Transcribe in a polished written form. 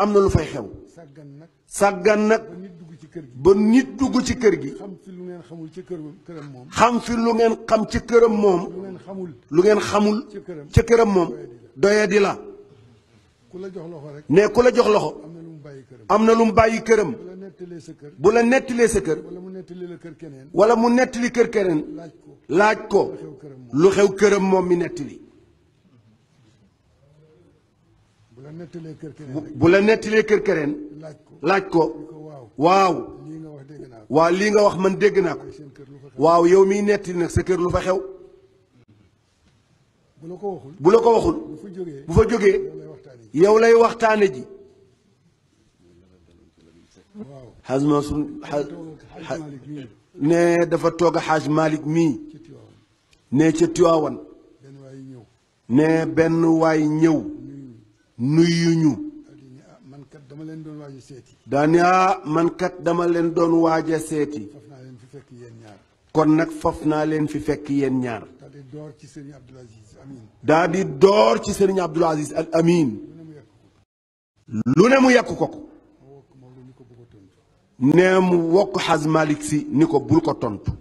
am na lu fay xew. sàggan nag. sàggan nag. ba nit dugg ci kër gi. ba nit dugg ci kër gi. xam fi lu ngeen xamul ca këram moom. xam fi lu ngeen xam ci këram moom. lu ngeen xamul. lu ngeen xamul. ca këram moom. doyadi la. ku la jox loxo rek. ne ku la jox loxo. am na lu mu bàyyi këram. am na lu mu bàyyi këram. bu la nettalee sa kër. bu la nettalee sa kër. wala mu nettali la kër keneen. wala mu nettali kër keneen. laaj ko. laaj ko lu xew këram moom mi nettali. bu la nettalee kër keneen. bu la nettalee kër keneen. laaj ko. waaw. waaw lii nga wax man dégg naa ko. waaw yow miy nettali nag sa kër lu fa xew. bu la ko waxul. bu la ko waxul. bu fa jógee. yow lay waxtaane ji. xaaj Mansour ne dafa toog a xaaj Malick mii. ne ca Tiwaawan. ne benn waay ñëw. nuyuñu. daani man kat dama leen doon waaj a seeti. kon nag faf naa leen fi fekk yéen ñaar. daa di door ci Sëriñ Abdul Aziz Al Amin. lu ne mu yàq ko ko. ne mu wokk xaaj Malick si ni ko bul ko tontu.